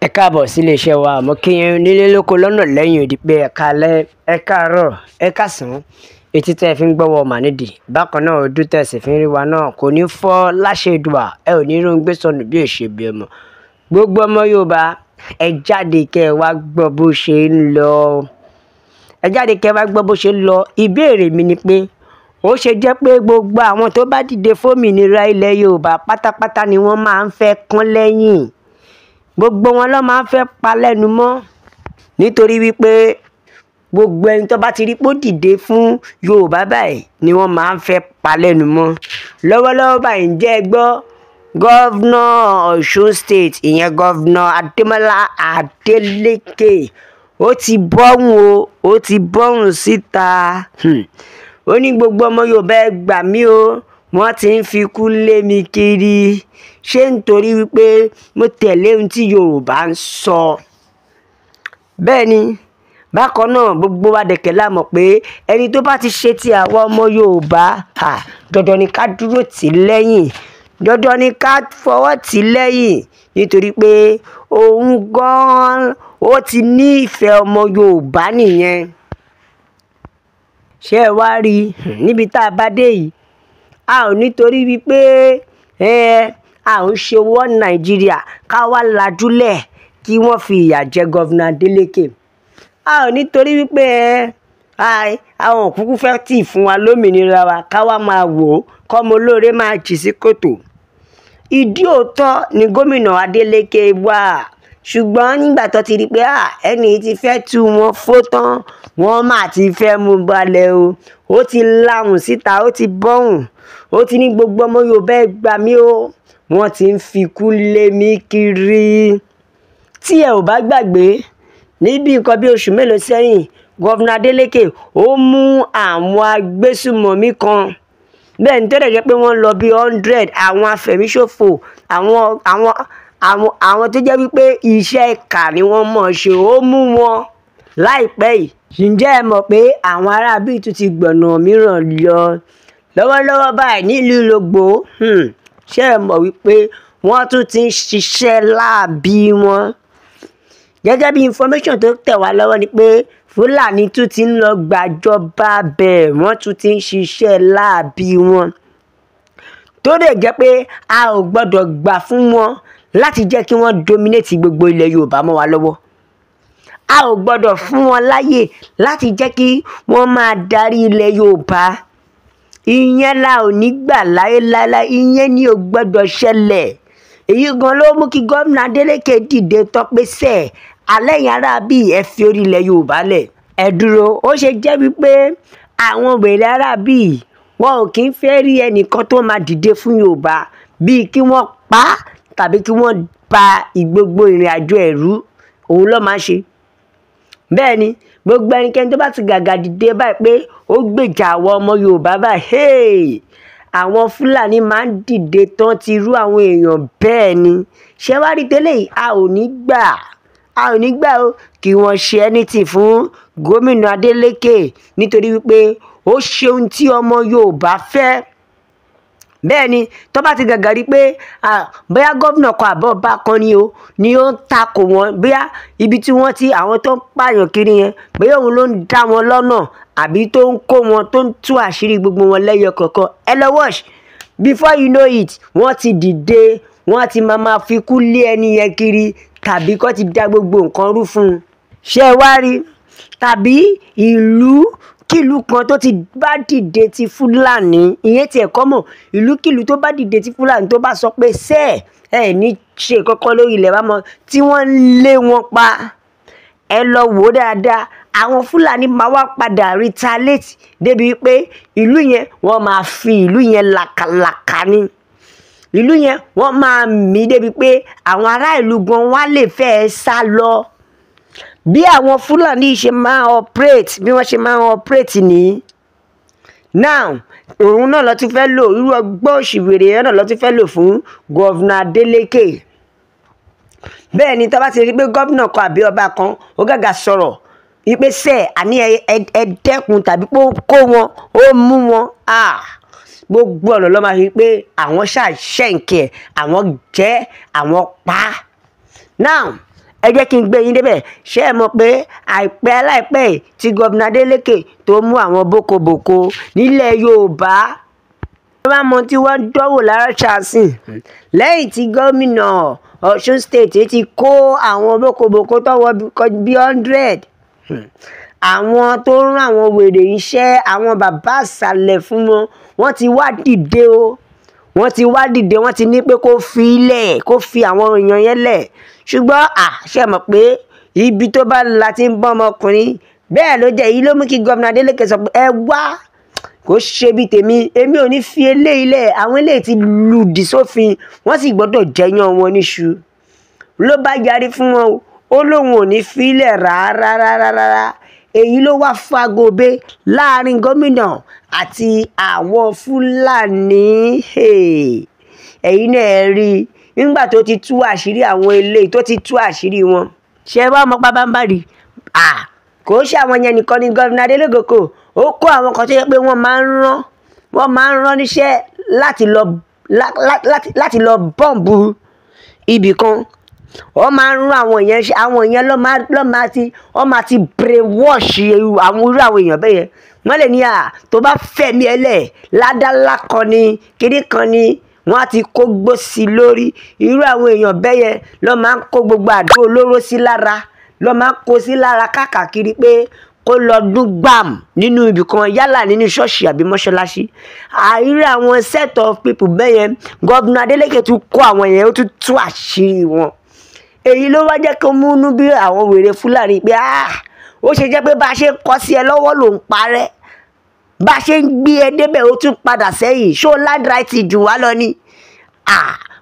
Ẹ káàbọ̀ sí iléeṣẹ́ wa. Mo kí yín nílé lóko lọ́nà lẹ́yìn odi pé ẹ káalẹ́, ẹ káàárọ̀, ẹ káàsán. Etí tẹ́ ẹ fi ń gbọ́wọ́ mà nídìí. Bákan náà, ojú tẹ́ ẹ sì fi ń rí wa náà kò ní fọ́ láṣẹ Èdùà. Ẹ ò ní róhun gbé sọnù bí ò ṣe bí ọmọ. Gbogbo ọmọ Yorùbá, ẹ jáde kẹ́ ẹ wá gbọ́ bó ṣe ń lọ. Ẹ jáde kẹ́ ẹ wá gbọ́ bó ṣe ń lọ. Ìbéèrè mi ni pé, ó ṣe jẹ́ pé gbogbo àwọn tó bá dìde fómìnira ilẹ̀ Yorùbá pátápátá ni wọ́n máa ń fẹ́ kán lẹ́yìn? Gbogbo wọn ló máa ń fẹ́ pa lẹ́nu mọ́, nítorí wípé gbogbo ẹni tó bá ti rí pé ó dìde fún Yorùbá báyìí ni wọ́n máa ń fẹ́ pa lẹ́nu mọ́. Lọ́wọ́lọ́wọ́ báyìí, ǹjẹ́ ẹ gbọ́? Governor Ọ̀ṣun State, ìyẹn Governor Adémọ́lá Adélékè, ó ti bọ́hùn o, ó ti bọ́hùn síta. Ó ní gbogbo ọmọ Yorùbá, ẹ gbà mí o, wọ́n ti ń fikú lé mi kiri. Ṣé nítorí wípé mo tẹ̀lé ohun tí Yorùbá ń sọ? Bẹ́ẹ̀ ni, bákan náà, gbogbo wa dẹ̀kẹ̀ la mọ̀ pé ẹni tó bá ti ṣe ti àwa ọmọ Yorùbá, dandan ni ká dúró tì lẹ́yìn, dandan ni ká fọwọ́ tì lẹ́yìn, nítorí pé òun gan-an ó ti ní ìfẹ́ ọmọ Yorùbá nìyẹn. Ṣé ẹ wá rí i níbi tá a bá dé yìí? A ò nítorí wípé ẹ a ò ń ṣe one Nàìjíríà ká wá lajúlẹ̀ kí wọ́n fi ìyà jẹ Governor Adeleke. A ò nítorí wípé ẹ àwọn òkúkú fẹ́ tì fún wa lómìnira wa ká wá máa wò ó kọ́mọ olóore máa jì sí kòtò. Ìdí òótọ́ ni gómìnà Adeleke wà, ṣùgbọ́n nígbà tó ti rí pé ẹni tí fẹ́ tú wọn fó tán, wọ́n mà ti fẹ́ mú balẹ̀ o, ó ti lahùn síta, ó ti bọ́hùn, ó ti ní gbogbo ọmọ Yorùbá, ẹ gbà mí o, wọ́n ti ń fikú lé mi kiri. Tí ẹ ò bá gbàgbé, níbi nǹkan bí oṣù mélòó sẹ́yìn, Governor Adeleke ó mú àwọn agbésùmọ̀mí kan. Bẹ́ẹ̀ ni, tó dẹ̀ jẹ́ pé wọ́n lọ bí 100, àwọn afẹ̀míṣòfò, àwọn tó jẹ́ wípé iṣẹ́ ìkà ni wọ́n mọ̀ ṣe, ó mú wọn láìpẹ́ yìí. Ǹjẹ́ ẹ mọ̀ pé àwọn aráabí tún ti gbọ̀nà mìíràn lọ lọ́wọ́lọ́wọ́ báyìí nílùú Ìlógbò? Ṣé ẹ mọ̀ wípé wọ́n tún ti ń ṣiṣẹ́ láabi wọn? Gẹ́gẹ́ bí information tó tẹ̀ wá lọ́wọ́ ni pé Fúlàní tún ti ń lọ gbàjọba bẹ́ẹ̀, wọ́n tún ti ń ṣiṣẹ́ láabi wọn, tó dẹ̀ jẹ́ pé a ò gbọ́dọ̀ gbà fún wọn láti jẹ́ kí wọ́n dominate gbogbo ilẹ̀ Yorùbá mọ́ wa lọ́wọ́. A ò gbọ́dọ̀ fún wọn láyè láti jẹ́ kí wọ́n máa darí ilẹ̀ Yorùbá. Ìyẹn la ò ní gbà láéláé, ìyẹn ni ò gbọ́dọ̀ ṣẹlẹ̀. Èyí gan ló mú kí gómìnà Adeleke dìde tọpẹ́sẹ̀ alẹ́ yẹn, ará bíi ẹ fi orí ilẹ̀ Yorùbá lẹ̀. Ẹ dúró, ó ṣe jẹ́ wípé àwọn wèrè ará bíi wọn ò kí ń fẹ́ rí ẹnìkan tó máa dìde fún Yorùbá, bíi kí wọ́n pa á tàbí kí wọ́n ba ìgbogbo ìrìn àjò ẹ̀rú òun ló máa ń ṣe? Bẹ́ẹ̀ ni, gbogbo ẹnikẹ́ni tó bá ti gàgà dìde báyìí pé ó gbèjà àwọn ọmọ Yorùbá báyìí, àwọn Fúlàní máa ń dìde tán ti rú àwọn èèyàn bẹ́ẹ̀ ni. Ṣé wá rí tẹ́lẹ̀ yìí? A ò ní gbà, a ò ní gbà o kí wọ́n ṣe anything fún gómìnà Adeleke, nítorí wípé ó ṣe ohun tí ọmọ Yorùbá fẹ́. Bẹ́ẹ̀ ni, tó bá ti gàgà rí pé bóyá gómìnà kan àbọ̀ ọba kan ni o ni ó ń takò wọ́n, bóyá ibi tí wọ́n ti àwọn tó ń pààyàn kiri yẹn, bóyá òun ló ń dá wọn lọ́nà àbí tó ń kó wọn, tó ń tú àṣírí gbogbo wọn lẹ́yọ kọ̀ọ̀kan, ẹ lọ watch, before you know it, wọ́n ti dìde, wọ́n ti máa fi kú lé ẹni yẹn kiri tàbí kó ti da gbogbo nǹkan rú fún un. Ṣé ẹ wá rí? Tàbí ìlú kílùú kan tó ti bá dìde ti Fúlàní, ìyẹn tiẹ̀ kọ́ mọ̀, ìlúkìlú tó bá dìde ti Fúlàní, tó bá sọ pé sẹ́ẹ̀ ẹ ní ṣe kọ́kọ́ lórí ilẹ̀ wa mọ́, tí wọ́n ń lé wọn pa, ẹ lọ wò ó dáadáa, àwọn Fúlàní máa wá padà retaliate débi pé ìlú yẹn, wọ́n máa fi ìlú yẹn làkàlàkà ni. Ìlú yẹn, wọ́n máa mí débi pé àwọn ará ìlú gan wá lè fẹ́ẹ́ sá lọ. Bí àwọn Fúlàní ṣe máa operate, bí wọ́n ṣe máa operate ní now, òun náà ló tún fẹ́ lò. Irú ọgbọ́n òṣìwèrè yẹn náà ló tún fẹ́ lò fún Governor Adeleke. Bẹ́ẹ̀ ni, tó bá ti rí pé gómìnà kan àbí ọba kan ó gàgà sọ̀rọ̀ wípé sẹ́ẹ̀ àní ẹ dẹ́kun, tàbí pé ó kó wọn, ó mú wọn, gbogbo ọ̀nà ló máa fi pé àwọn ṣàṣẹ̀ǹkẹ̀, àwọn jẹ́ àwọn pa. Now, Ẹ jẹ́ kí n gbé yín débẹ̀. Ṣé ẹ mọ̀ pé àìpẹ́ láìpẹ́ tí gómìnà Adeleke tó mú àwọn bókobòko nílẹ̀ Yorùbá, wọ́n bá mọ tí wọ́n dánwò lára ṣáàsìn lẹ́yìn tí gómìnà Ọ̀ṣun State ti kó àwọn bókobòko tọ́wọ́ bí 100, àwọn tó ń rán àwọn wèrè iṣẹ́, àwọn bàbá àṣàlẹ̀ fún wọn, wọ́n ti wá dìde o. Wọ́n ti wá dìde, wọ́n ti ní pé kó fi ilẹ̀, kó fi àwọn èèyàn yẹn lẹ̀. Ṣùgbọ́n ṣe mọ̀ pé ibi tó bá la ti ń bọ́ ọmọkùnrin bẹ́ẹ̀ ló jẹ́. Èyí ló mú kí gómìnà Adeleke sọ pé ẹ wá, kò ṣe bí tèmi, èmi ò ní fi eléyìí lẹ̀. Àwọn eléyìí ti lùdì sófin, wọ́n sì gbọ́dọ̀ jẹyàn wọn níṣu. Ló bá yarí fún wọn, ó lóun ò ní fi ilẹ̀ rárá rárá rárá. Èyí ló wá fagobe láàrin gómìnà àti àwọn Fúlàní. Ẹ̀yin náà rí i nígbà tó ti tú àṣírí àwọn eléyìí, tó ti tú àṣírí wọn. Ṣé wàá mọ pábánbárì? Kò ṣe àwọn yẹn nìkan ni gómìnà Adeleke kò. Ó kó àwọn kan tó yẹ pé wọ́n máa ń rán níṣẹ́ láti lọ bọ́ǹbù ibì kan. Wọ́n máa ń rán àwọn èèyàn ṣe, àwọn èèyàn lọ́ máa ti brainwash àwọn irú àwọn èèyàn bẹ́ẹ̀ yẹn. Wọ́n lè ní tó bá fẹ̀mí ẹ lẹ̀ ládàlá kan ni kíní kan ni, wọ́n á ti kó gbó sí i lórí. Irú àwọn èèyàn bẹ́ẹ̀ yẹn lọ́ máa ń kó gbogbo àdó olóró sí lára, lọ́ máa ń kó sí lára káàkiri pé kó lọ dún gbàm nínú ibì kan, yálà nínú ṣọ́ọ̀ṣì àbí mọ́ṣáláṣí. Àìrí àwọn set of people bẹ́ẹ̀ yẹn, gómìnà Adeleke tún kó àwọn yẹn, ó tún tú àṣírí wọn. Èyí ló wá jẹ́ kó múnú bí àwọn wèrè Fúlàní pé ó ṣe jẹ́ pé bá a ṣe ń kọ́ sí ẹ lọ́wọ́ ló ń parẹ́, bá a ṣe ń gbé ẹ débẹ̀ ó tún padà sẹ́yìn, ṣó landright jù wá lọ ni.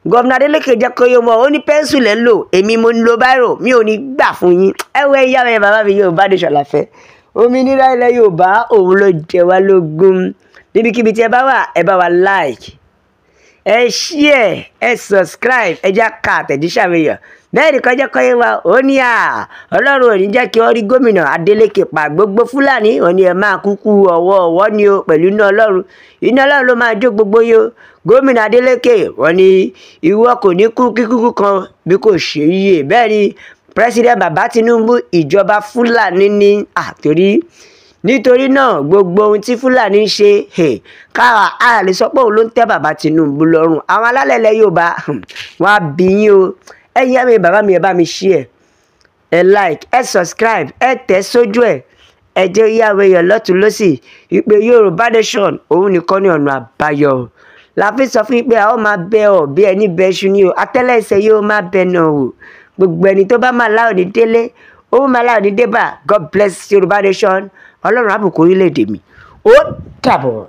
Gómìnà Adeleke jẹ́ kó yé mọ́, ó ní pẹ́ńsù lẹ́ ń lò, èmi mo ń lo báírò, mi ò ní gbà fún yín. Ẹ wo ẹ̀yà mi, bàbá mi, Yorùbá Nation la fẹ́. Òmìnira ilẹ̀ Yorùbá òun ló jẹ wá lógún. Níbikíbi tí ẹ bá wà, ẹ bá wa like, ẹ share, ẹ subscribe, ẹ já ka àtẹ̀jíṣẹ́ àwọn èèyàn. Bẹ́ẹ̀ nìkan jẹ́ kọ́yé wa, ó ní Ọlọ́run ò ní jẹ́ kí wọ́n rí gómìnà Adeleke pa gbogbo Fúlàní. Ó ní ẹ máa kúkú ọwọ́ ọwọ́ ni o, pẹ̀lú iná Ọlọ́run. Iná Ọlọ́run ló máa jó gbogbo yín o. Gómìnà Adeleke, wọ́n ní ìwọ kò ní kú kíkúkú kan bí kò ṣe yíyè. Bẹ́ẹ̀ ni President Bàbá Tinubu, ìjọba Fúlàní ní àtòrí. Nítorí náà gbogbo ohun tí Fúlàní ń ṣe, káwa a lè sọ pé òun ló ń tẹ́ Bàbá Tinubu lọ́rùn. Àwọn alálẹ̀ ilẹ̀ Yorùbá wọ́n á bí yín o. Ẹ̀yin ẹ̀mí bàbá mi, ẹ bá mi share, ẹ like, ẹ subscribe, ẹ tẹ̀ sójú ẹ̀, ẹ jẹ́ yàwó èèyàn lọ́tún lọ́sì ìpè Yorùbá Nation òun nìkan ní ọ̀nà àbáyọ. La fi sọ fún yín pé a ó máa bẹ ọ bí ẹni bẹ iṣu ni o, atẹ́lẹsẹ̀ yóò máa bẹ náà o. Gbogbo ẹni tó bá máa láò ní délé, ó máa láò ní débà. God bless Yorùbá Nation. Ọlọ́run á bùkún orílẹ̀-èdè mi. Ó dàbọ̀.